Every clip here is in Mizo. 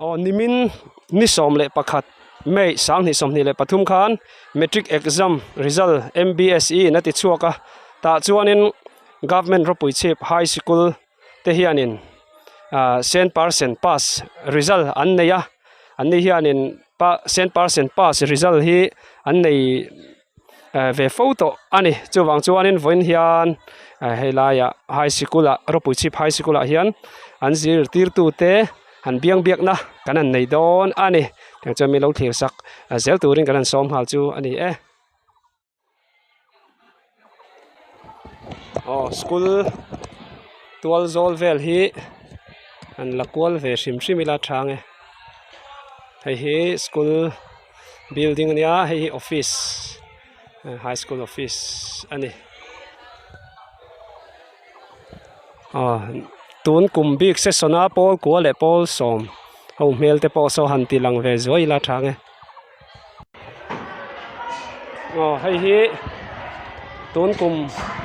Aw nimin ni 11 May 2023 khan Matric Exam Result MBSE in a ti chhuak a, tah chuanin Government Ropuichhip High Sikul te hianin ah cent percent pass result an nei a, anni hianin pa cent percent pass result hi an nei ve fo tawh a ni chuvang chuanin vawiin hian hei laiah high sikul ah rawpui chhip high sikul ah hian an zirtirtu te han biang biakna kan han nei dawn a ni tiang chuan min lo thlir sak zel turin kan han sawm nghal chu a ni e. Aw school tual zawl vel hi an la kual ve hrim hrim ila tha ang e hei hi school building a nia hei hi office high school office a ni aw tun kum bik session a pawl kua leh pawl sawm ho hmel te pawh saw han ti lang ve zuai ila tha ang e aw hei hi tun kum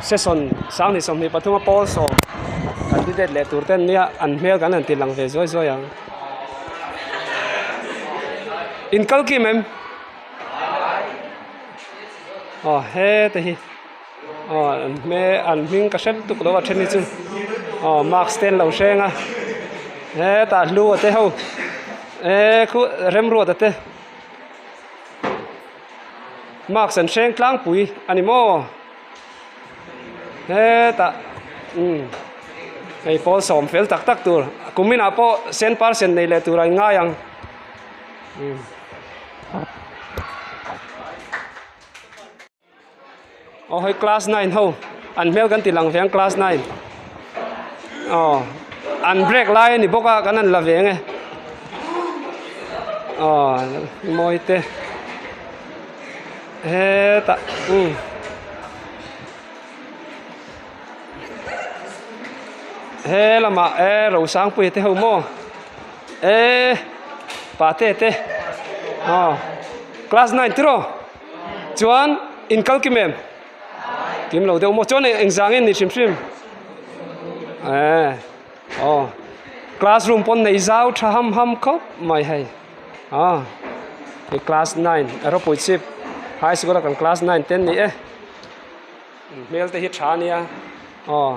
session 2023 a pawl sawm candidate leh tur te an nia an hmel kan han ti lang ve zuai zuai ang. In kal kim em? Aw heta hi aw an hme an hming ka hre lutuk lo a then hi chu aw mask te an lo hreng a hetah hlu a te ho eh khu remruat a te mask an hreng tlangpui a ni maw. Hetah umm hei pawl sawm fel tak tak tur kum inah pawh sen par sen nei leh tur a inngai ang umm. Aw hei class nine ho an hmel kan ti lang ve ang class nine aw an break lai a ni bawk a kan han la ve ang e aw mawi te. Hetah umm he lamah e Rosangpuia te ho maw e pate te aw class nine tiraw chuan in kal kim em kim lo deuh maw chuan engzah nge ni hrim hrim e aw classroom pawn nei zau tha ham ham khawp mai hei. Aw hei class nine a ropui chip high school a kan class nine te an ni e hmel te hi tha a nia aw.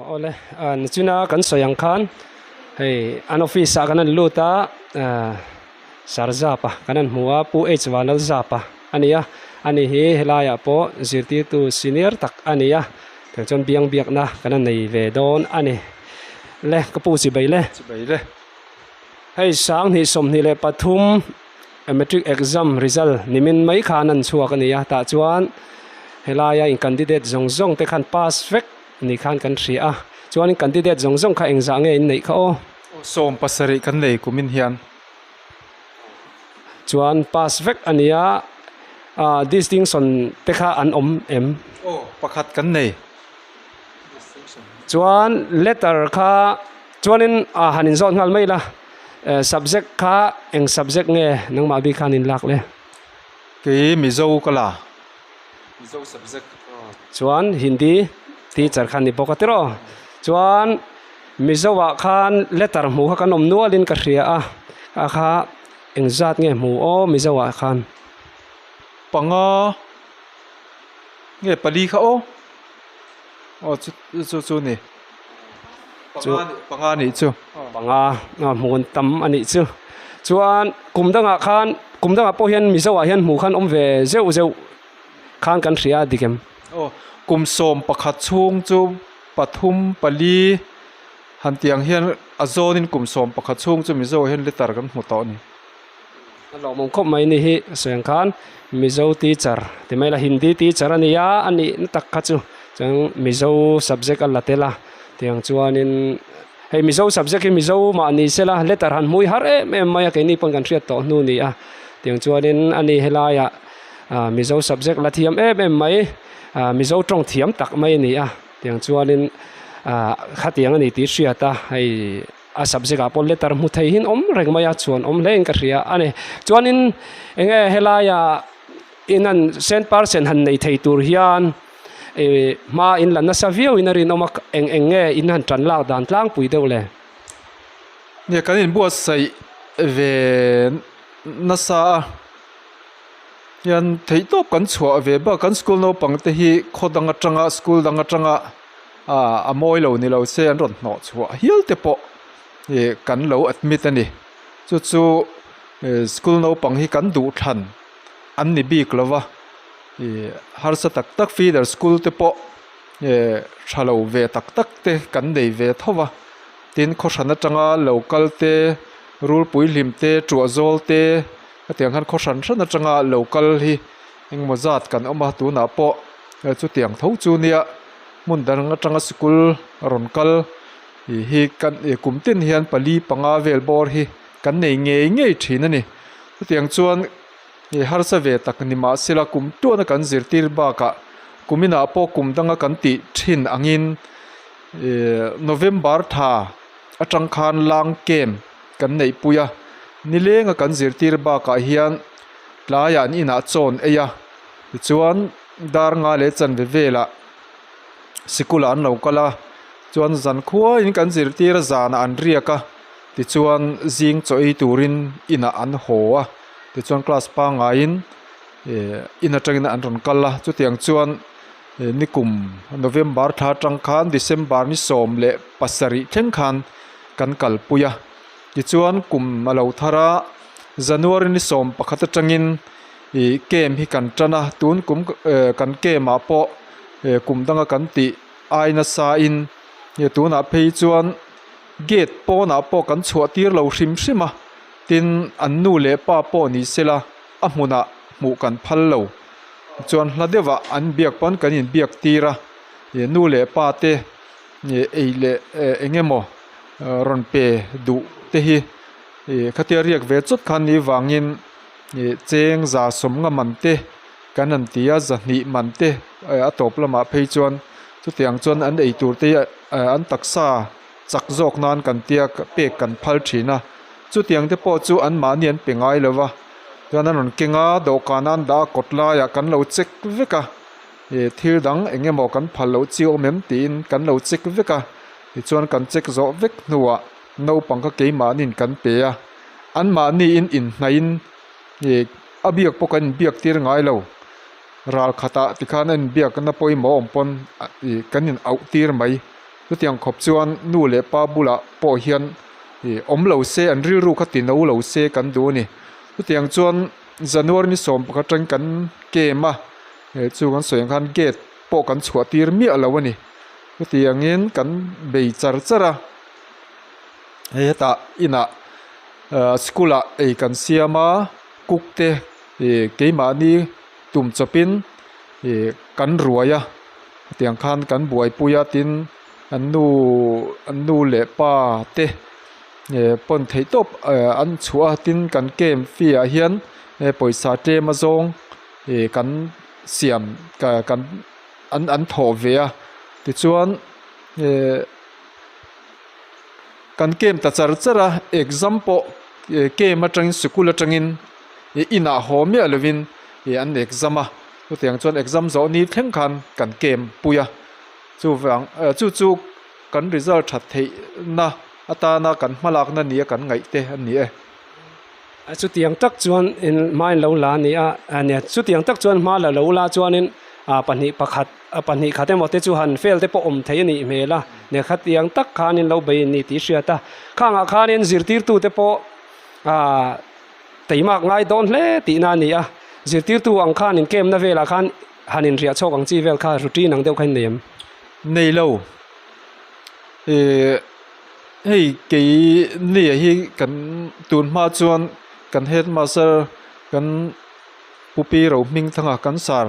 Awle nichina kan sawi ang khan hei an office ah kan han lut a sir zap a kan han hmu a pu h vanal zap a ani a ani hi helai ah pawh zirtirtu senior tak a ni a. Tiang chuan biang biakna kan han nei ve dawn a ni. Le ka pu chi bai le. Chi bai le. Hei 2023 matric exam result nimin mai khan an chhuak a ni a, tah chuan helaia in candidate zawng zawng te khan pass vek ni khan kan hria a, chuan in candidate zawng zawng kha engzah nge in neih kha aw? 70 kan nei kumin hian. Chuan pass vek a ni a, ah distinction te kha an awm em? Aw, pakhat kan nei. Distinction. Chuan letter kha chuanin ah han inzawt nghal mai la, eh subject kha eng subject nge nangmah bik khan in lak le? Kei Mizo ka la, Mizo subject. Chuan Hindi teacher kha ni bawk a tiraw? Chuan. Mizo ah khan letter hmuh kha kan awm nual in ka hria a a kha engzat nge hmu aw Mizo ah khan. Panga nge pali kha aw aw chu chu chu ni panga ni panga nih chu. Panga a hmuh an tam a nih chu chuan kum dangah khan kum dangah pawh hian Mizo ah hian hmuh khan awm ve zeuh zeuh khan kan hria a dik em. Aw kum 11 chhung chu. Pathum pali han tih ang hian a zawnin kum 11 chhung chu Mizo hian letter kan hmu tawh a ni. A lawmawm khawp mai ni hi a sawi ang khan Mizo teacher ti mai la Hindi teacher a nia a nih na tak kha chu chuan Mizo subject a la tel a tiang chuanin hei Mizo subject hi Mizo mah ni se la letter han hmui har em em mai a keini pawn kan hriat tawh hnu ni a tiang chuanin a ni helaiah ah Mizo subject la thiam em em mai ah Mizo tawng thiam tak mai a ni a. Tiang chuanin ah khatiang a ni tih hriat a hei a subject ah pawh letter hmu thei hin awm reng mai a chuan awm hle in ka hria a ni. Chuanin eng nge helaiah in an cent percent han nei thei tur hian Ih hma in la nasa viau in a rinawm a eng eng nge in han tan lak dan tlangpui deuh le. Nia kan inbuatsaih ve nasa a hian theihtawp kan chhuah ve bak kan school naupang te hi khaw dang atanga school dang atanga ah a mawi lo ni lo se an rawn hnawh chhuah hial te pawh ih kan lo admit a ni chu chu ih school naupang hi kan duh thlan an ni bik lo va. Ih harsa tak tak feeder school te pawh eh tha lo ve tak tak te kan nei ve tho va tin khaw hran atanga lo kal te rulpui hlim te tuah zawl te hetiang khan khaw hran hran atanga lo kal hi engemaw zat kan awm a tunah pawh chutiang tho chu nia hmun dang atanga sikul rawn kal ih hi kan ih kum tin hian pali panga vel bawr hi kan nei ngei ngei thin a ni chutiang chuan. Hei harsa ve tak ni mahsela kum tuana kan zirtir bakah kum inah pawh kum danga kan tih thin angin ih November tha atang khan lang camp kan neih pui a nilenga kan zirtir bakah hian tlaiah an inah chawn ei a tichuan dar nga leh chanve velah sikul ah an lo kal a chuan zan khuaiin kan zirtir a zanah an riak a tichuan zing chaw ei turin inah an haw a. Tichuan class pangaiin eh in atangin an rawn kal a chutiang chuan eh nikum November thla atang khan December ni 17 thleng khan kan kalpui a tichuan kum a lo thar a January ni 11 atangin ih camp hi kan tan a tun kum eh kan camp ah pawh eh kum danga kan tih ai nasa in tunah phei chuan gate pawnah pawh kan chhuah tir lo hrim hrim a. Tin, an nu leh pa pawh ni sela a hmunah hmuh kan phal lo. Chuan hla deuhah an biak pawn kan inbiak tir a, ih nu leh pa te ih ei leh eng emaw rawn pe duh te hi ih khatia riak ve chawt khan ni vangin ih cheng za sawmnga man te kan han ti a, zahnih man te a tawp lamah phei chuan chutiang chuan an ei tur te hi an taksa. Chak zawk nan kan tia pek kan phal thin a, chutiang te pawh chu anmahni an pe ngai lo va, chuan an rawn keng a, dawhkan a an dah a kawt laiah kan lo check vek a, ih thil dang eng emaw kan phal loh chi awm em tiin kan lo check vek a, tichuan kan check zawh vek hnuah naupang kha keimahniin kan pe a, anmahniin inhnaihin ih a biak pawh kan inbiak tir ngai lo, ral khatah tikhan a inbiakna pawimawh awm pawn ih kan in auh tir mai. Chutiang khawp chuan nu leh pa bulah pawh hian ih awm lo se an rilru kha ti no lo se kan duh a ni. Chutiang chuan January ni 11 atang kan camp a, eh chu kan sawi ang khan gate pawh kan chhuah tir miah lo a ni. Chutiangin kan bei char char a, hei hetah inah ah school ah ei kan siam a, cook te ih keimahni tum chawpin ih kan ruai a. Hetiang khan kan buaipui a tin an nu an nu leh pa te eh pawn theih tawp eh an chhuah a tin kan camp fee ah hian eh pawisa tlem a zawng ih kan siam kan an an thawh ve a tichuan eh kan camp ta char char a exam pawh eh camp atangin sikul atangin ih inah haw miah lovin ih an exam a. Chutiang chuan exam zawh ni thleng khan kan camp pui a, chuvang chu chu kan result that theih na atana kan hmalakna nia kan ngaih te a ni e. Chutiang tak chuan in hma in lo la a ni a, nia chutiang tak chuan hma la lo la chuanin pahnih pakhat pahnih khat emaw te chu han fail te pawh awm thei a nih hmel a, nia khatiang tak khanin lo bei a ni tih hriat a, khangah khanin zirtirtute pawh ah. Teimak ngai dawn hle tihna a ni a, zirtirtu ang khan inkemna velah khan han inriah chhawk ang chi vel kha routine ang deuh kha in nei em? Nei lo. Ih hei kei nia hi kan tun hma chuan kan headmaster kan Pu Pi Rohmingthanga kan sar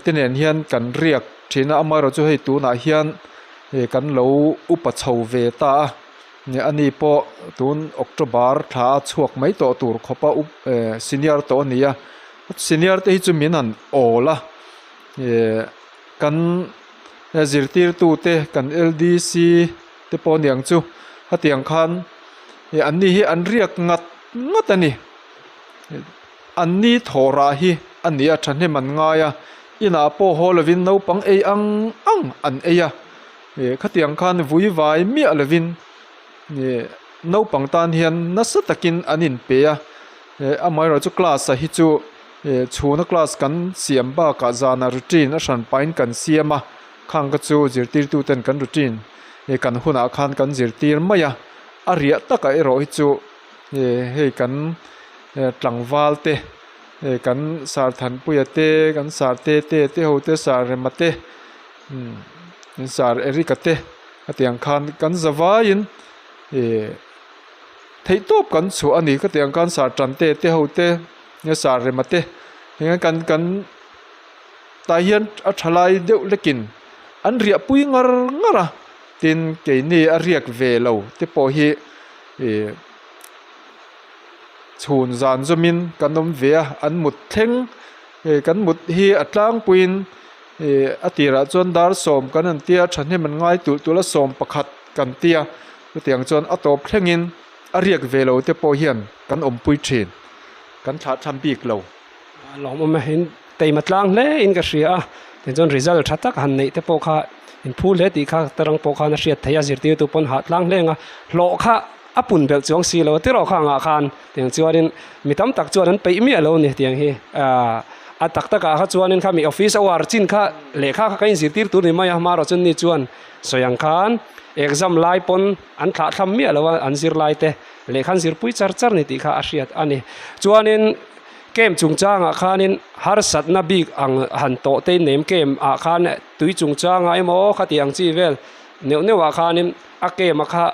te nen hian kan riak thin a, amaherawhchu hei tunah hian kan lo upa chho ve ta a. A ni pawh tun October thla a chhuak mai tawh tur khawpa up eh senior tawh a ni a senior te hi chu min han awl a eh kan zirtirtu te kan L_D_C te pawh a ni ang chu hetiang khan eh an ni hi an riak ngat ngat a ni an ni thawh rah hi a ni a thahnem an ngai a. Inah pawh haw lovin naupang ei ang ang an ei a, ih khatiang khan vui vai miah lovin ih naupang tan hian nasa takin an inpe a, ih amaherawhchu class ah hi chu ih chhuna class kan siam bakah zanah routine a hran pahin kan siam a, khang kha chu zirtirtu ten kan routine ih kan hunah khan kan zirtir mai a, a riah takah erawh hi chu ih hei kan tlangval te. Hei kan sar Thanpuia te kan sar Tete te ho te sar Rema te umm kan sar Eric-a te a tiang khan kan za vaiin ih theih tawp kan chhuah a ni ka tiang khan sar Tante te ho te nge sar Rema te eng kan kan tah hian a tha lai deuh lekin an riah pui ngar ngar a tin keini a riak ve lo te pawh hi ih. Chhun zan zawmin kan awm ve a, an mut thleng ih kan mut hi a tlangpuiin ih a tirah chuan dar sawm kan han tia thahnem an ngai tulh tulh a sawm pakhat kan tia chutiang chuan a tawp thlengin a riak ve lo te pawh hian kan awmpui thin kan thlah thlam bik lo. A lawmawm e, in teima tlang hle in ka hria a, tichuan result tha tak han neih te pawh kha in phu hle tih kha tarang pawh khan a hriat theih a, zirtirtu pawn hah tlang hle ang a, hlawh kha a pun belh chuang si lo a tiraw kha angah khan tiang chuanin mi tam tak chuan an peih miah lo a ni tiang hi ah a tak takah kha chuanin kha mi office hour chin kha lehkha kha ka inzirtir tur ni mai a hmarawh chuan ni chuan sawi ang khan exam lai pawn an thlah thlam miah lo a an zirlai te lehkha an zirpui char char ni tih kha a hriat a ni chuanin. Camp chungchangah khanin harsatna bik ang han tawh te in nem camp ah khan tui chungchangah emaw khati ang chi vel neuh neuh ah khanin a camp a kha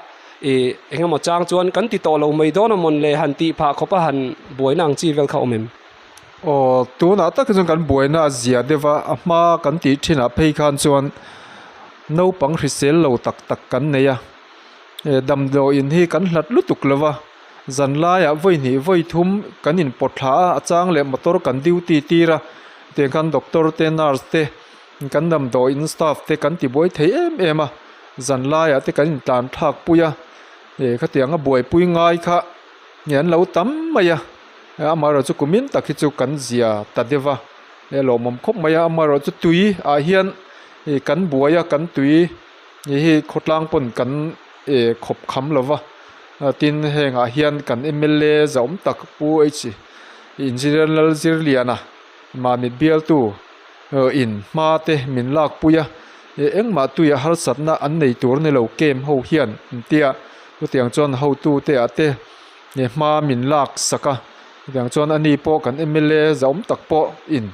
ih eng emaw chang chuan kan ti tawh lo mai dawn a mawn le han tih phah khawp a han buaina ang chi vel kha awm em? Aw tunah tak hi chuan kan buaina a zia deuh a, a hma kan tih thinah phei khan chuan naupang hrisel lo tak tak kan nei a, damdawiin hi kan hlat lutuk lo va. Zan laiah vawi hnih vawi thum kan inpawt thla a, a chang leh motor kan duty tir a, tiang khan doctor te nurse te kan damdawiin staff te kan ti buai thei em em a, zan laiah te kan intlan thlak pui a, eh khatiang a buaipui ngai kha nge an lo tam mai a, amaherawhchu kumin tak hi chu kan zia ta deuh a, eh lawmawm khawp mai a, amaherawhchu tui ah hian ih kan buai a kan tui hi khawtlang pawn kan eh khawp kham lo va. Tin hengah hian kan mla zauhawm tak Pu H Engineer Lalzirliana mahni bialtu in hma te min lakpui a, engmah tuia harsatna an nei tur ni lo camp ho hian an ti a, chutiang chuan hotu te ah te hma min lak sak a, chutiang chuan ani pawh kan mla zauhawm tak pawh in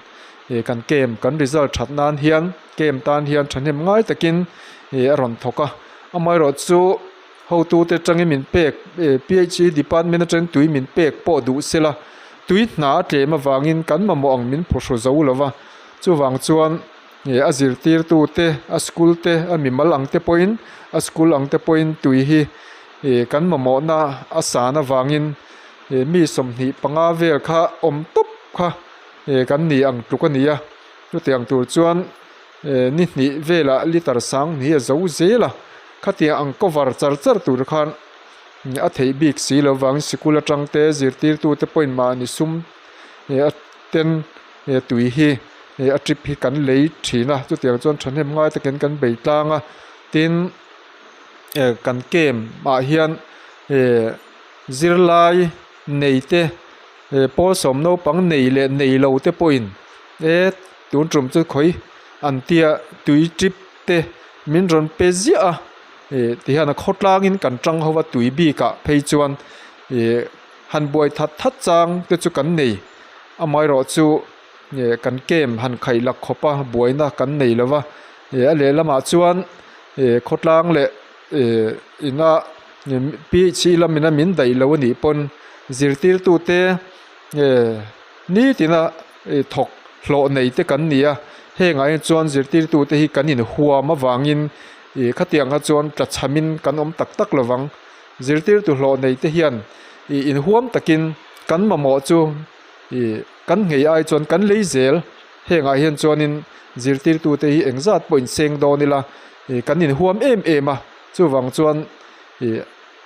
kan camp kan result that nan hian camp tan hian thahnem ngai takin a rawn thawk a, amaherawhchu. Hotute atangin min pek PHE department atangin tui min pek pawh duh se la, tui hna a tlem avangin kan mamawh ang min phawhraw zo lo va. Chuvang chuan a zirtirtute, a school te, a mimal ang te pawhin, a school ang te pawhin tui hi kan mamawhna a san avangin mi 25 vel kha awm tawp kha kan ni ang tluk a ni a. Chutiang tur chuan. Ni hnih velah liter sang hnih a zo zel a, khatiang ang cover char char tur khan a theih bik si lo vangin sikul atang te zirtirtute pawhin mahni sum a ten tui hi a trip hi kan lei thin a, chutiang chuan thahnem ngai takin kan bei tlang a, tin kan camp ah hian zirlai nei te pawl sawm naupang nei leh nei lo te pawhin e. Tun tum chu khawi an tia tui trip te min rawn pe ziah a ih ti hian a khawtlangin kan tang ho a tui bikah phei chuan ih han buai that that chang te chu kan nei amaherawh chu ih kan camp han khaih lak khawp a buaina kan nei lo va ih a lehlamah chuan ih khawtlang leh ih ina P_H_E lamina min daih lo a nih pawn zirtirtute ih nitina. Ih thawk hlawh nei te kan ni a, hengah hian chuan zirtirtute hi kan inhuam avangin ih khatiang kha chuan tlachhamin kan awm tak tak lo vang. Zirtirtu hlawh nei te hian ih inhuam takin kan mamawh chu ih kan nghei ai chuan kan lei zel. Hengah hian chuanin zirtirtute hi engzat pawh inseng dawn ila ih kan inhuam em em a, chuvang chuan ih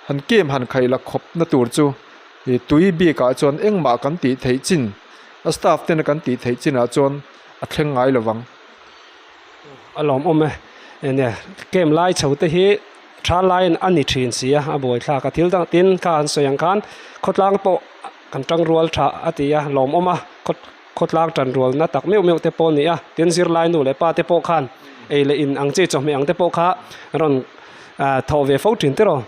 han kem han khaih la khawpna tur chu. Ih tui bikah chuan engmah kan tih theih chin a staff tena kan tih theih chinah chuan a thleng ngai lo vang. A lawmawm e. Enge camp lai chho te hi tha laiin a ni thin si a, a buaithlak a. Thil dang tin kha an sawi ang khan khawtlang pawh kan tangrual tha a ti a, lawmawm a. Khawtlang tanrualna tak meuh meuh te pawh a ni a, tin zirlai nu leh pa te pawh khan ei leh in ang chi chawhmeh ang te pawh kha rawn thawh ve fo thin tiraw.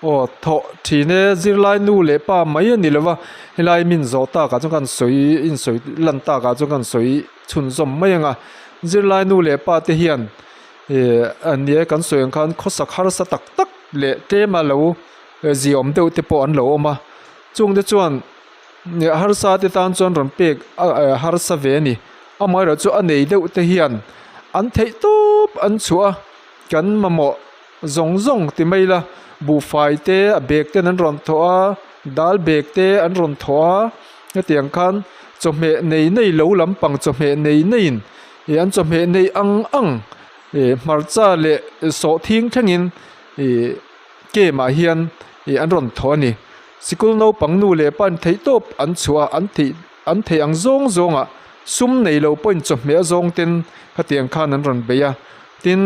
Aw thawh thin e, zirlai nu leh pa mai a ni lo va, helai min zawh takah chuan kan sawi insawi lan takah chuan kan sawi chhunzawm mai ang a, zirlai nu leh pa te hian ih a nia kan sawi ang khan khawsak harsa tak tak leh tlema lo ziaawm deuh te pawh an lo awm a, chungte chuan. Harsa te tan chuan rawn pek a harsa ve a ni. Amaherawhchu a nei deuh te hian an theih tawp an chhuah a, kan mamawh zawng zawng ti mai ila buhfai te a bag ten an rawn thawh a, dal bag te an rawn thawh a, hetiang khan chawhmeh nei nei lo lampang chawhmeh nei neiin ih an chawhmeh nei ang ang ih hmarcha leh sawhthing thlengin ih camp ah hian ih an rawn thawh a ni. Sikul naupang nu leh pa in theih tawp an chhuah a, an theih an theih ang zawng zawngah sum nei lo pawhin chawhmeh a zawng ten khatiang khan an rawn bei a. Tin,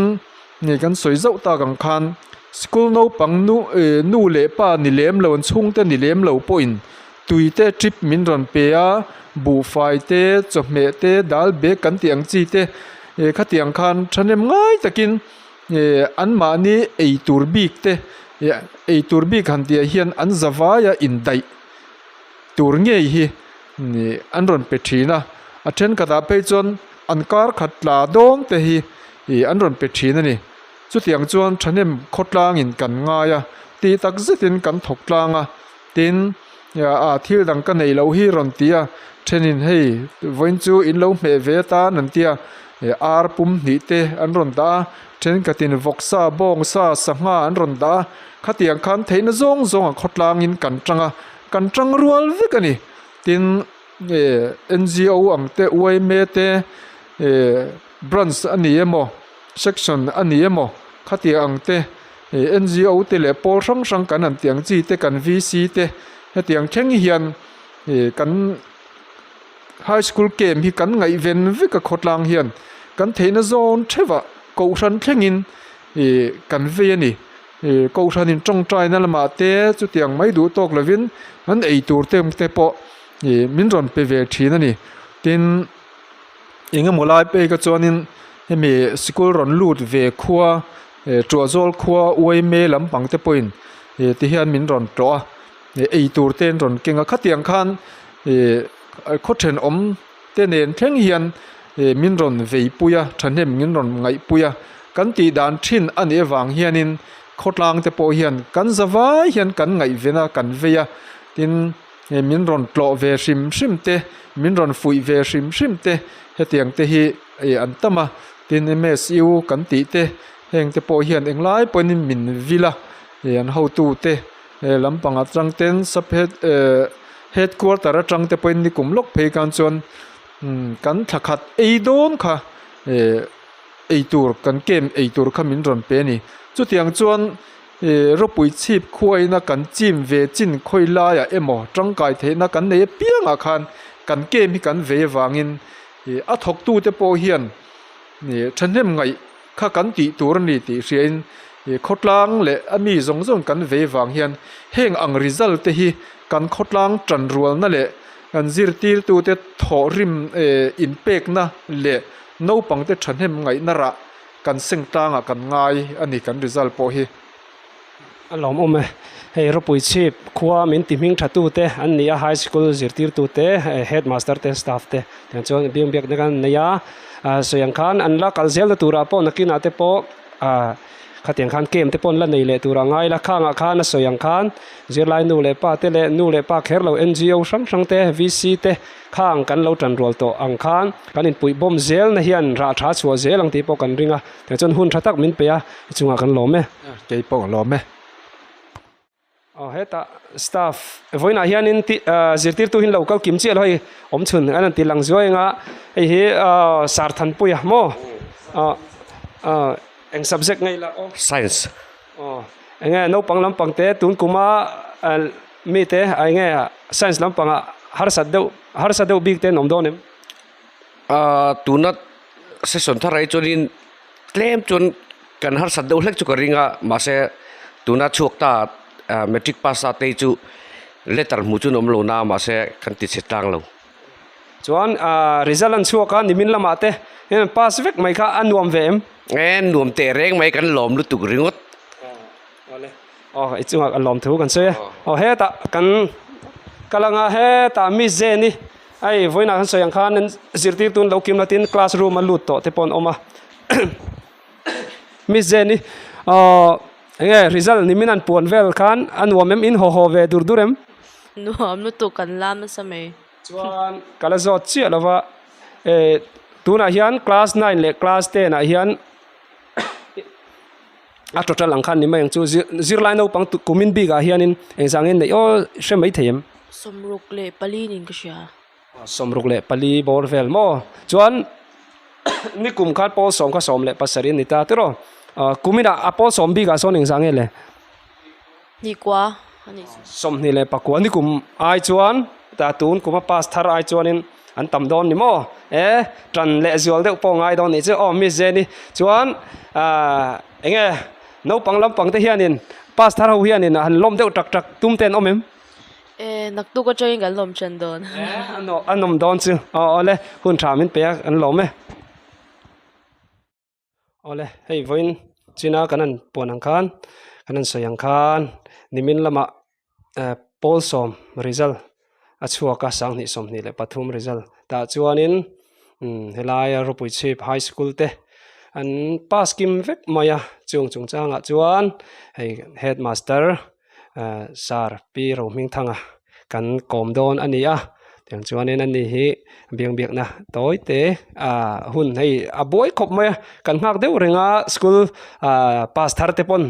ni kan sawi zauh tak ang khan sikul naupang nu eh nu leh pa ni lem lo an chhungte ni lem lo pawhin tui te trip min rawn pe a, buhfai te, chawhmeh te, dal bag kan tih ang chi te eh khatiang khan thahnem ngai takin Eh anmahni ei tur bik te eh ei tur bik han tih ah hian an zavaia indaih tur ngei hi ih an rawn pe thin a, a thenkhatah phei chuan an kar khat tla dawn te hi ih an rawn pe thin a ni. Chutiang chuan thahnem khawtlangin kan ngai a, tih tak zetin kan thawk tlang a, tin ah thil dang ka neih loh hi rawn ti a, thenin hei vawiin chu in lo hmeh ve atan an ti a, eh ar pum hnih te an rawn dah a, thenkhatin vawksa bawngsa sangha an rawn dah a, khatiang khan theihna zawng zawng a khawtlangin kan tang a, kan tang rual vek a ni, tin eh N_G_O ang te U_M_A te eh branch a ni emaw section a ni emaw khatiang ang te. Ih NGO te leh pawl hrang hrang kan han tih ang chi te kan VC te hetiang thleng hian ih kan high school camp hi kan ngaihven vek a khawtlang hian kan theihna zawn theuhah kohhran thlengin ih kan vei a ni. Ih kohhranin tawngtaina lamah te chutiang mai duh tawk lovin an ei tur te te pawh ih min rawn pe ve thin a ni. Tin. Engemaw lai pek a chuanin hemi sikul rawn lut ve khua eh Tuahzawl khua Uaime lampang te pawhin eh ti hian min rawn tlawh a eh ei tur te an rawn keng a khatiang khan eh khaw thenawm te nen thleng hian eh min rawn vei pui a thahnem min rawn ngaih pui a kan tih dan thin a nih avang hianin khawtlang te pawh hian kan za vai hian kan ngaihven a kan vei a tin. Hei min rawn tlawh ve hrim hrim te, min rawn fuih ve hrim hrim te hetiang te hi ih an tam a, tin M_S_U kan tih te heng te pawh hian englai pawhin min vil a, ih an hotu te he lampang atang ten sub head ehh headquarter atang te pawhin nikum lawk phei khan chuan umm kan thla khat ei dawn kha ehh eitur kan camp eitur kha min rawn pe a ni chutiang chuan. Ih ropui chhip khuaina kan chim ve chin khawi laiah emaw tangkai theihna kan nei apiangah khan kan camp hi kan vei avangin ih a thawktute pawh hian ih thahnem ngaih kha kan tih tur a ni tih hriain ih khawtlang leh a mi zawng zawng kan vei avang hian heng ang result te hi kan khawtlang tanrualna leh kan zirtirtute thawhrim eh inpekna leh naupangte thahnem ngaihna rah Kan seng tlangah kan ngai a ni kan result pawh hi. A lawmawm e. Hei ropui chhip khua min ti hming tha tu te an ni a, high school zirtirtu te, headmaster te, staff te tiang chuan biang biakna kan nei a. Sawi ang khan an la kal zelna turah pawh nakinah te pawh khatiang khan camp te pawh an la nei leh turah ngai la. Khangah khan a sawi ang khan zirlai nu leh pa te leh nu leh pa kher lo NGO hrang hrang te, VC te, Khang kan lo tan rual tawh ang khan kan inpuih bawm zel na hian rah tha chhuah zel ang tih pawh kan ring a, tiang chuan hun tha tak min pe a, i chungah kan lawm e. Kei pawh ka lawm e. Aw hetah staff vawiinah hianin ti zirtirtu hi lo kal kim chiah lo hei awm chhun an han ti lang zuai anga hei hi Sarthanpuia maw eng subject ngei la aw. Science. Aw enge naupang lampang te tun kuma mite enge science lampangah harsat deuh harsa deuh bik te an awm dawn em? Ahh tuna session thar ah hi chuanin tlem chuan kan harsat deuh hlek chu ka ring a mahse tuna chhuak ta ah matric pass a te hi chu letter hmuh chu an awm lo na mahse kan ti chhe tlang lo. Chuan ahh result an chhuak a nimin lamah te hian pass vek mai kha a nuam ve em? E nuam teh reng mai kan lawm lutuk ringawt. Awle aw i chungah kan lawm thu kan sawi a aw hetah kan kal anga hetah miss Jane-i hei vawiinah kan sawi ang khan zirtirtu an lo kim la tin class room a lut tawh te pawh an awm a miss Jane-i aw eng nge result nimin an puan vel khan a nuam em in haw haw ve dur dur em? Nuam lutuk kan lam nasa mai. Chuan ka la zawt chiah lova eh tunah hian class nine leh class ten ah hian A total ang khan ni mai ang chu zirlai naupang kumin bik ah hianin engzah nge neih aw hre mai thei em? 64 niin ka hria. 64 bawr vel maw? Chuan nikum khan pawl sawm kha 17 a ni ta tiraw? Kumin ah a pawl sawm bik ah sawn engzah nge le? Hnih kua a nih chu. 21 nikum ai chuan ta tun kum a pass thar ai chuanin an tam dawn ni maw? E tan leh zual deuh pawh ngai dawn nih chu aw Miss Jenny chuan ahh eng nge naupang lampang te hianin pass thar ho hianin han lawm deuh tak tak tum te an awm em? E naktuk atangin kan lawm ṭan dawn. E a nawm dawn chu aw awle hun ṭha min pe a an lawm e. Awle hei vawiin china kan han puan ang khan kan han sawi ang khan nimin lamah eh pawl sawm result a chhuak a 2023 result tah chuanin umm helaia rawpui chhip high school te an pass kim vek mai a chung chungchangah chuan hei headmaster eh sir pi Rohmingthanga kan kawm dawn a ni a tiang chuanin ani hi biang biakna tawi te ah hun hei a buai khawp mai a kan nghak deuh reng a school ah pass thar te pawn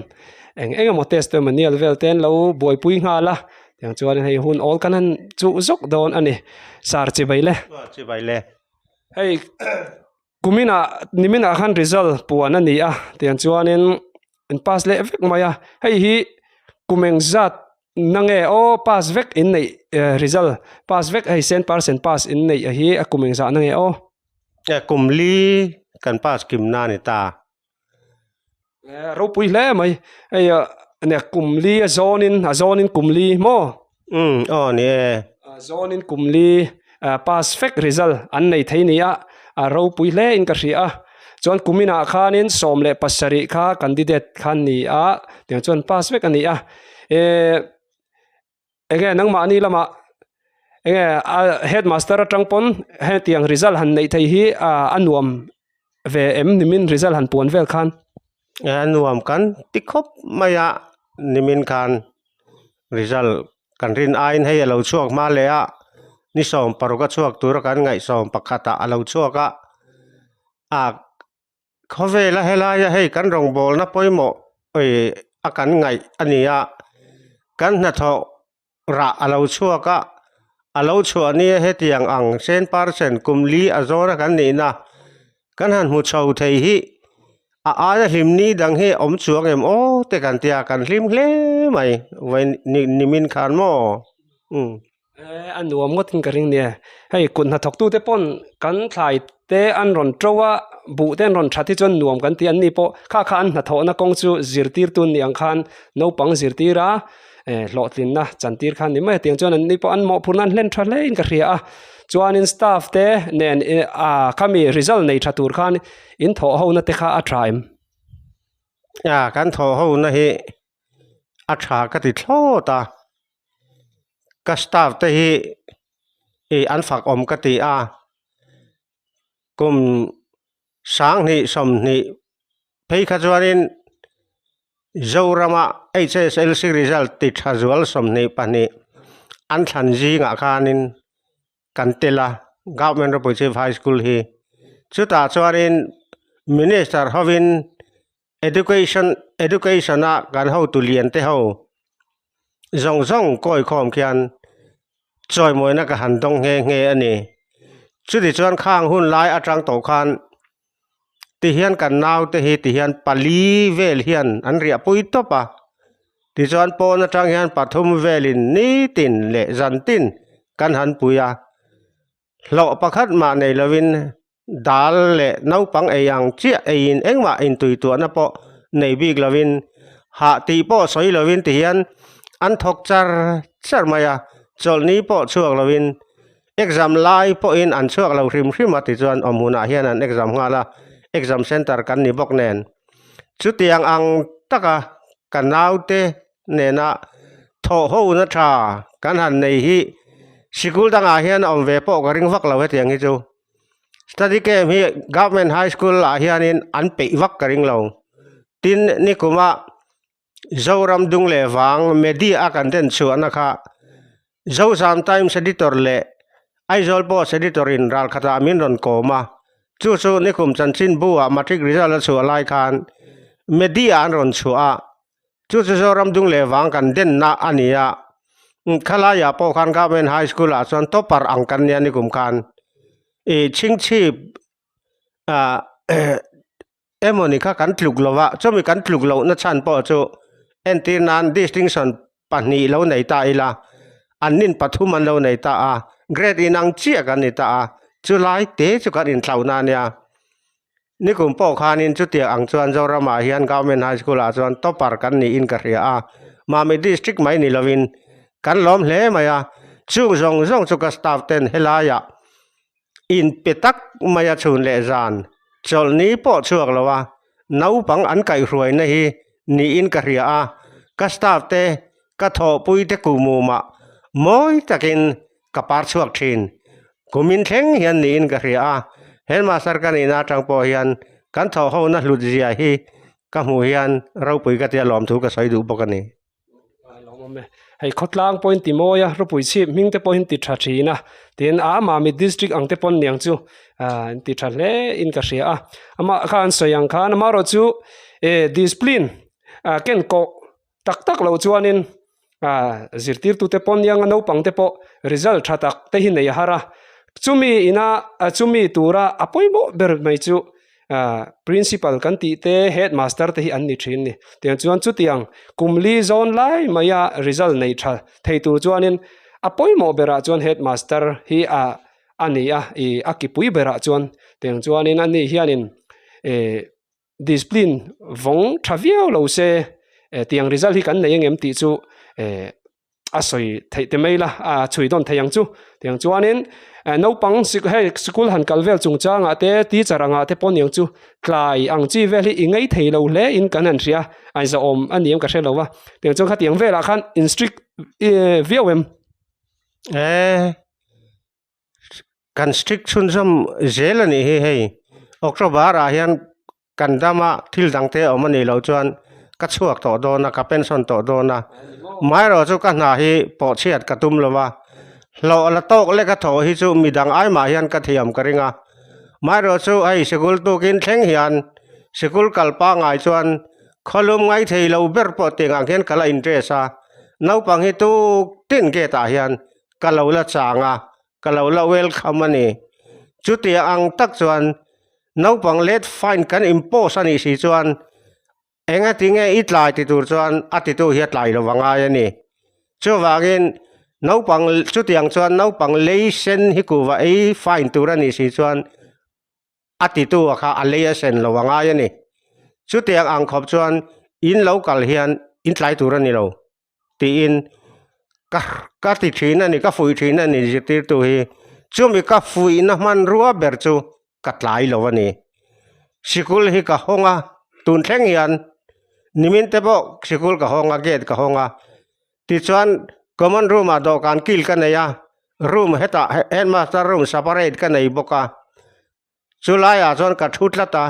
eng eng emaw test emaw vel te an lo buaipui nghal a tiang chuanin hei hun awl kan han chuh zawk dawn a ni sir chibai le. Chibai le. Hei. Kuminah niminah khan result puan a ni a tiang chuanin an pass leh vek mai a hei hi kum eng zat na nge aw pass vek in neih eh result pass vek hei cent percent pass in neih a hi a kum eng zah na nge aw. Eh kum li kan pass kim na a ni ta. Eh ropui hle mai hei ah nia kum li a zawnin a zawnin kum li maw? Umm aw ni e. A zawnin kum li ah pass vek result an nei thei ni a a ropui hle in ka hria a chuan kum inah khanin 17 kha candidate kha an ni a tiang chuan pass vek a ni a eh Enge nangmahni lamah enge a headmaster atang pawn hetiang result han neih theih hi a nuam ve em nimin result han puan vel khan. A nuam kan ti khawp mai a nimin khan result kan rin aiin hei a lo chhuak hma leh a ni 16 a chhuak tura kan ngaih 11 ah a lo chhuak a a Khawvela helaia hei kan rawngbawlna pawimawh ih a kan ngaih a ni a, kan hnathawh rah a lo chhuak a, a lo chhuah nia hetiang ang cent percent kum li a zawna kan nihna kan han hmu chho thei hi a aia hlimni dang hi awm chuang em aw te kan tia kan hlim hle mai vawiin nimin khan maw umm. Eh a nuam ngawt in ka ring nia hei kut hnathawk tu te pawn kan thlai te an rawn to a buh te an rawn that hi chuan nuam kan ti an ni pawh kha kha an hnathawhna kawng chu zirtir tu ni ang khan naupang zirtir a eh hlawhtlinna chantir kha ni mai a tiang chuan an ni pawh an mawhphurhna an hlen tha hle in ka hria a chuanin staff te nen ih ah khami result nei tha tur khan in thawh ho na te kha a tha em. Ah kan thawh ho na hi a tha ka ti thlawt a. Ka staff te hi ih an fak awm ka ti a kum 2020 phei kha chuanin Zorama H_S_L_C result ti tha zual 22 an thlan zingah khanin kan tel a Government Ropui Chief High School hi chutah chuanin Minister hovin. Education education a kan hotu lian te ho zawng zawng kawi khawm khian chawimawina ka han dawng nghe nghe a ni chuti chuan khang hun lai atang tawh khan tihian kan nau te hi tihian pali vel hian an riah pui tawp a tichuan pawn atang hian pathum velin nitin leh zantin kan han pui a hlawh pakhat mah nei lovin. Dal leh naupang ei ang chiah eiin engmah intuituahna pawh nei bik lovin hah tih pawh sawi lovin tihian an thawk char char mai a, chawlhni pawh chhuak lovin exam lai pawhin an chhuak lo hrim hrim a tichuan awm hunah hian an exam nghal a, exam center kan ni bawk nen. Chutiang ang taka ka naute nena thawh hona tha kan han nei hi sikul dangah hian a awm ve pawh ka ring vak lo hetiang hi chu. Study camp hi government high school ah hianin an peih vak ka ring lo. Tin nikuma Zoram dung leh vang media a kan den chhuahna kha Zozam Times editor leh Aizawl Post editor in ral khatah min rawn kawm a, chu chu nikum chanchin bu ah matric result a chhuah lai khan media an rawn chhuah a, chu chu Zoram dung leh vang kan denna a ni a, khalaiah pawh khan Government High School ah chuan topper ang kan nia nikum khan ih chhingchhip ah emawni kha kan tluk lo a, chumi kan tluk lohna chhan pawh chu entir nan distinction pahnih lo nei ta ila an nin pathum an lo nei ta a, grade inang chiah kan ni ta a, chulai te chu kan inthlauhna a nia. Nikum pawh khanin chutiang ang chuan Zoramah hian Government High School ah chuan topper kan niin ka hria a, Mami District mai ni lovin kan lawm hle mai a, chung zawng zawng chu ka staff ten helaiah inpe tak mai a chhun leh zan chawlhni pawh chhuak lo a, naupang an kaihhruaina hi niin ka hria a, ka staff te ka thawhpui te kuhmumah mawi takin ka par chhuak thin. Kumin thleng hian niin ka hria a, headmaster ka nihna atang pawh hian kan thawh hona hlut zia hi ka hmuh hian ropui ka tia lawmthu ka sawi duh bawk a ni. Lawmawm e. Hei khawtlang pawhin ti mawi a, ropui chhip hming te pawhin ti tha thin a, tin a Mami district ang te pawn niang chu an ti tha hle in ka hria a. Amah kha an sawi ang khan amaherawh chu discipline ken kawh Tak tak loh chuanin zirtirtute pawn nianga naupangte pawh result tha tak te hi nei a har a, chumi ina chumi tura a pawimawh ber mai chu principal kan tih te headmaster te hi an ni thin ni. Tiang chuan chutiang kum li zawn lai maia result nei tha thei tur chuanin a pawimawh berah chuan headmaster hi a a ni a, ih a kipui berah chuan tiang chuanin ani hianin ih Discipline vawng tha viau lo se tiang result hi kan nei angem tih chu a sawi theih te mai la a chhui dawn thei ang chu. Tiang chuanin naupang hei sikul han kal vel chungchangah te teacher angah te pawh niang chu tlai ang chi vel hi i ngei thei lo hle in kan han hria a inzahawm a ni em ka hre lo va. Tiang chuan khatiang velah khan in strict viau em? Kan strict chhunzawm zel a nih hi hei October ah hian kan dama thil dang te a awm a nih loh chuan ka chhuak tawh dawn a ka pension tawh dawn a amaherawh chu ka hna hi pawh chhiat ka tum lo va hlawh la tawk lek a thawh hi chu midang ai mah hian ka thiam ka ring a amaherawh chu hei sikul tukin thleng hian sikul kal pangngai chuan khawlum ngai thei lo ber pawh tiang ang hian ka la interest a naupang hi tuk tin gate ah hian ka lo la chang a, ka lo la welcome a ni. Chutia ang tak chuan naupang let fine kan impose a nih si chuan enga tinge i tlai ti tur chuan a titu hi a tlai lo angai a ni. Chuvangin naupang chutiang chuan naupang lei sen hi kuhva ei fine tur a nih si chuan a titu a kha a lei a sen lo angai a ni. Chutiang ang khawp chuan in lo kal hian in tlai tur a ni lo. tiin ka ka ti thin a ni ka fuih thin a ni zirtirtu hi chumi ka fuihna hmanrua ber chu ka tlai lo a ni sikul hi ka hawng a tun thleng hian nimin te pawh sikul ka hawng a gate ka hawng a tichuan common room ah dawhkan kil ka nei a room hetah headmaster room separate ka nei bawk a chu laiah chuan ka thu tlat a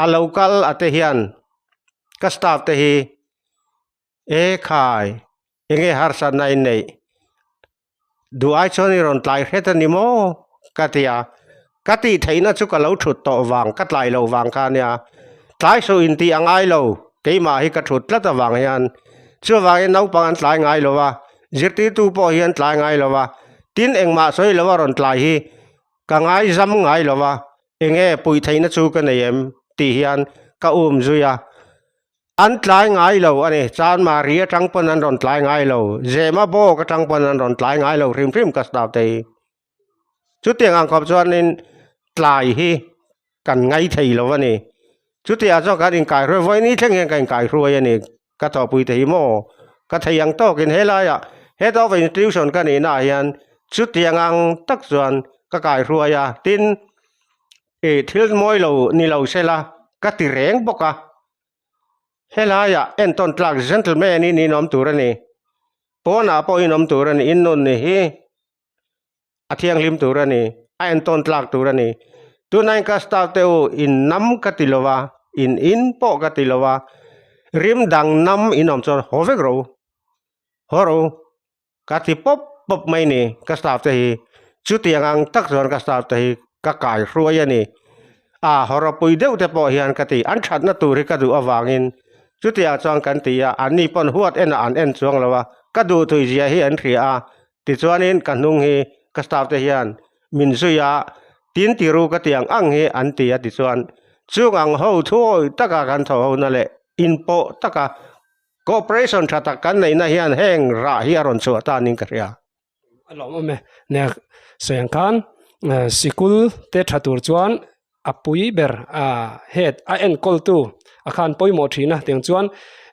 a lo kal a te hian ka staff te hi. E khai, enge harsatna in neih? Duh ai chuan i rawn tlai hret a ni maw? Ka ti a, ka tih theihna chu ka lo thut tawh vang, ka tlai loh vang kha a nia. Tlai suh in tih a ngai lo, keimah hi ka thut tlat avang hian. Chuvangin naupang an tlai ngai lo va, zirtirtu pawh hi an tlai ngai lo va, tin engmah sawi lova rawn tlai hi ka ngaizam ngai lo va, enge puih theihna chu ka nei em? tih hian ka um zui a. An tlai ngai lo a ni. Chanmari atang pawn an rawn tlai ngai lo. Zema bawk atang pawn an rawn tlai ngai lo hrim hrim ka staff te hi. Chutiang ang khawp chuanin tlai hi kan ngai thei lo a ni. Chutiah chuan kan inkaihruai vawi ni thleng hian ka inkaihruai a ni. Ka thawhpui te hi maw? Ka thei ang tawkin helaiah head of institution ka nihna ah hian chutiang ang tak chuan ka kaihruai a, tin ih thil mawi lo ni lo sela ka ti reng bawk a. Helaiah entawn tlak gentleman in inawm tur a ni. Pawnah pawh inawm tur a ni, innun ni hi. a thianghlim tur a ni, a entawn tlak tur a ni. Tunah ka staff te u in nam ka ti lo a, in in pawh ka ti lo a, rim dang nam in awm chuan haw vek rawh u, haw rawh u, ka ti pawp pawp mai ni ka staff te hi. Chutiang ang tak chuan ka staff te hi ka kai hruai a ni. A hawrawpui deuh te pawh hian ka ti, an thatna tur hi ka duh avangin chutiang chuan kan ti a, anni pawn huat enah an en chuang lo a, ka duh thui zia hi an hria a, Tichuanin ka hnung hi ka staff te hian min zui a, tin ti ru ka ti ang ang hi an ti a tichuan chung ang ho thuawi taka kan tho ho na leh inpawh taka cooperation tha tak kan neihna hian heng rah hi a rawn chhuah ta niin ka hria. A lawmawm e. Nia sawi ang khan sikul te tha tur chuan a pui ber a head a enkawltu a khan pawimawh thin a tiang chuan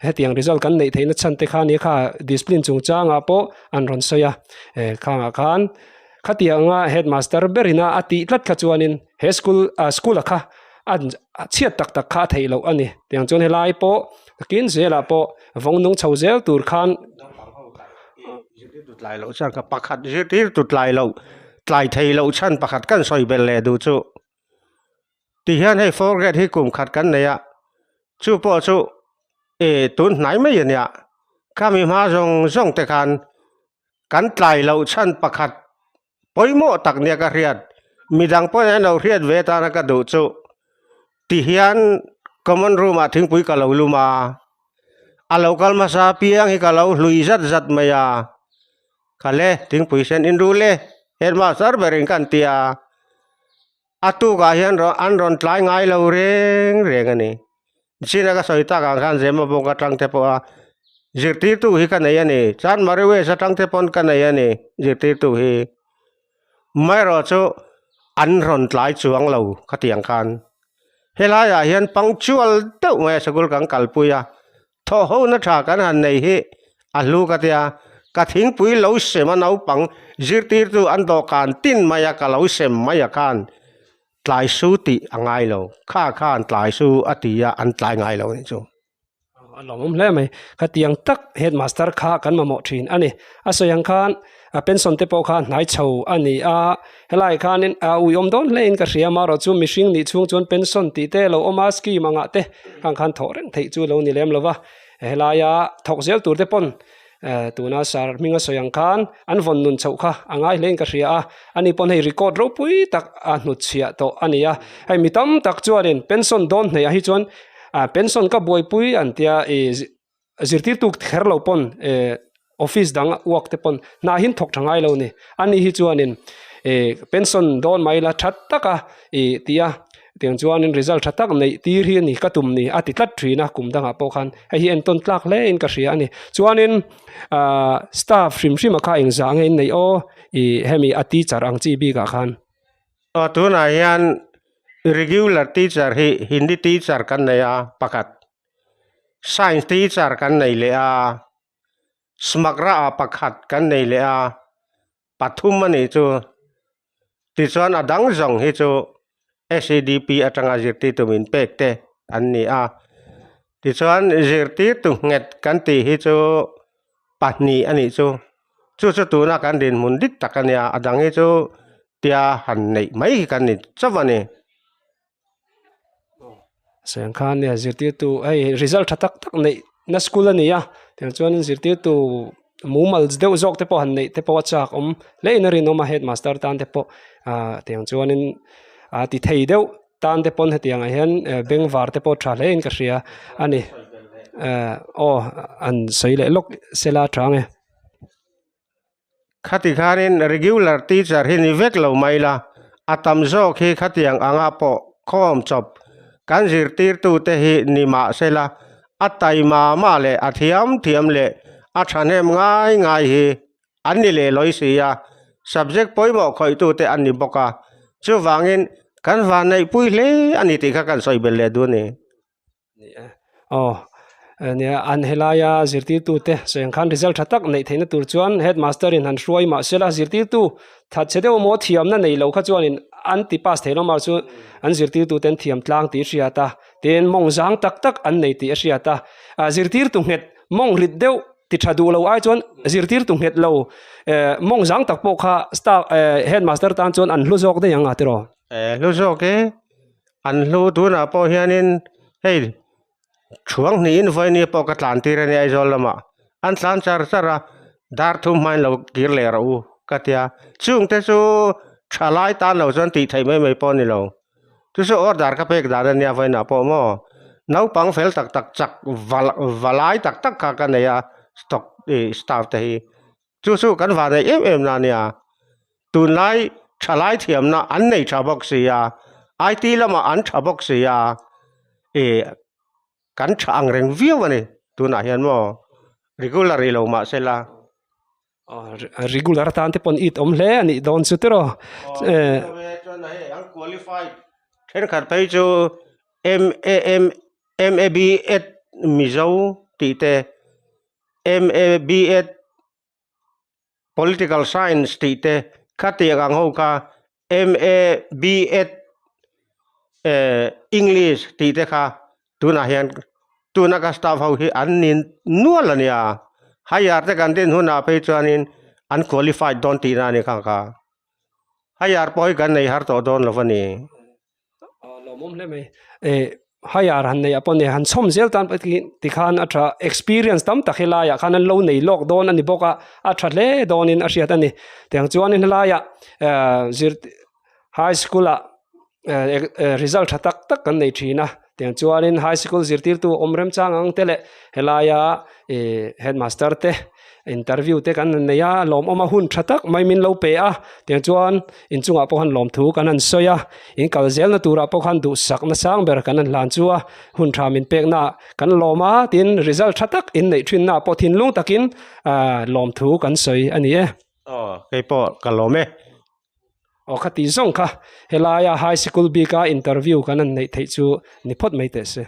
hetiang result kan neih theihna chhan te kha nia kha discipline chungchangah pawh an rawn sawi a eh khangah khan khatianga headmaster berina a tih tlat kha chuanin he school ah school a kha a chhiat tak tak kha a theih loh a ni tiang chuan helai pawh takin zelah pawh vawng nung chho zel tur khan. Zirtirtu tlai loh chuan ka pakhat zirtirtu tlai loh tlai thei loh chhan pakhat kan sawi belh leh duh chu tihian hei four grade hi kum khat kan nei a chu pawh chu ih tun hnai mai a nia khami hma zawng zawng te khan kan tlai loh chhan pakhat pawimawh tak nia ka hriat midang pawhin an lo hriat ve atana ka duh chu tihian common room ah thingpui ka lo lum a a lo kal hmasa piang hi ka lo hlui zat zat mai a khale thingpui sen in rul e headmaster berin ka an ti a a tukah hian an rawn tlai ngai lo reng reng a ni. China ka sawi tak ang khan Zema bawk atang te pawh a zirtirtu hi ka nei a ni Chanmari West atang te pawn ka nei a ni zirtirtu hi amaherawh chu an rawn tlai chuang lo khatiang khan helai ah hian punctual deuh mai a sikul kan kalpui a thawh ho na tha kan han nei hi a hlu ka tia ka thingpui lo sem a naupang zirtirtu an dawhkan tin mai a ka lo sem mai a khan. Tlai su tih a ngai lo. Kha khan tlai su a ti a, an tlai ngai lo anih chu. A lawmawm hle mai. Khatiang tak headmaster kha kan mamawh thin a ni. A sawi ang khan a pension te pawh kha hnai chho a ni a, helai khanin a uiawm dawn hle in ka hria amaherawh chu mihring nih chhung chuan pension tih te lo awm a, scheme angah te khang khan thawh reng theih chu lo ni lem lo va, helaia thawk zel tur te pawn Tuna sar hminga sawi ang khan an vawn nun chhoh kha a ngai hlein ka hria a, ani pawn hei record ropui tak a hnutchhiah tawh a ni a, hei mi tam tak chuanin pension dawn hneih ah hi chuan pension ka buaipui an tia ih zirtirtu kher lo pawn ih office dang work te pawn hna hi an thawk tha ngai lo a ni, ani hi chuanin ih pension dawn mai la that taka ih tia Tiang chuanin result tha tak neih tir hi a ni ka tum ni a ti tlat thin a kum dangah pawh khan hei hi entawn tlak hle in ka hria a ni. Chuanin ahh staff hrim hrim a kha engzah nge in neih aw ih hemi a teacher ang chi bikah khan. Aw tunah hian regular teacher hi Hindi teacher kan nei a pakhat, science teacher kan nei leh a, smagra ah pakhat kan nei leh a. pathum a nih chu. Tichuan a dang zawng hi chu SEDP atanga zirtirtu min pek te an ni a. Tichuan zirtirtu nghet kan tih hi chu pahnih a nih chu. Chu chu tuna kan dinhmun dik tak a nia, a dang hi chu tia han neih mai hi kan ni chauh a ni. Sawi ang khan nia zirtirtu hei result tha tak tak neih na school a ni a tiang chuan zirtirtu mumal deuh zawk te pawh han neih te pawh a chak awm hle in a rinawm a headmaster tan te pawh ah tiang chuanin ah ti thei deuh tan te pawn hetiang ah hian bengvar te pawh tha hle in ka hria a ni eh aw an sawi leh lawk sela tha ang e. Khati khanin regular teacher hi ni vek lo mai la, a tam zawk hi khatiang anga pawh khawm chawp kan zirtirtute hi ni mah sela, a taima mah leh a thiam thiam leh a thahnem ngai ngai hi an ni leh lawi si a, subject pawimawh khawihtute an ni bawk a. Chuvangin. Kan vanneihpui hle a ni tih kha kan sawi belh leh duh a ni. Ni e. Aw, nia an helaia zirtirtute sawi ang khan result tha tak neih theihna tur chuan headmaster in han hruai mah sela zirtirtu that chhe deuh maw thiamna nei lo kha chuanin an ti pass thei lo mah chu an zirtirtute an thiam tlang tih a hriat a, tin mawng zang tak tak an nei tih a hriat a, zirtirtu nghet mawng rit deuh ti tha duh lo ai chuan zirtirtu nghet lo mawng zang tak pawh kha staff headmaster tan chuan an hlu zawk daih ang a tiraw. Hlu zawk e. An hlu tunah pawh hianin hei thuang hnihin vawiin pawh ka tlan tir a nia Aizawl lamah an tlan char char a dar thum hmain lo kir leh rawh u ka tia chungte chu tha lai tan lo chuan tih theih mai mai pawh a ni lo chu chu order ka pek dan a nia vawiinah pawh maw naupang fel tak tak chak va va lai tak tak kha ka nei a stock ih staff te hi chu chu kan vanneih em em na a nia. Tunlai thalai thiamna an nei tha bawk si a, IT lamah an tha bawk si a, ih kan tha ang reng viau a ni tunah hian maw regular i lo mah se la. Regular atan te pawn it awm hle a nih dawn chu tiraw. Chuan hei an qualified thenkhat phei chu M A M M A B Ed Mizo tih te M A B Ed Political Science tih te khatiang ang ho kha MA BEd eh English tih te kha tunah hian tuna ka staff ho hi an ni nual a nia higher te kan din hunah phei chuanin an qualified dawn tihna a ni khang kha higher pawh hi kan nei har tawh dawn lo a ni. Lawmawm hle mai. Eh higher han neih ah pawh ni han chhawm zel tan pawh tikhan a tha experience tam tak helai ah khan an lo nei lawk dawn a ni bawk a a tha hle dawnin a hriat a ni. Tiang chuanin helai ah eh zir high school ah eh result tha tak tak kan nei thin a tiang chuanin high school zirtirtu awm remchang ang te leh helaia ih headmaster te interview te kan han nei a lawmawm a hun tha tak mai min lo pe a tiang chuan inchungah pawh khan lawmthu kan han sawi a in kal zelna turah pawh khan duhsak na sang ber kan han hlan chu a hun tha min pek naah kan lawm a tin result tha tak in neih thin naah pawh thinlung takin ah lawmthu kan sawi a ni e. Aw keipawh ka lawm e. Aw khati zawng kha helaia high sikul bika interview kan han neih theih chu ni phawt mai teh se.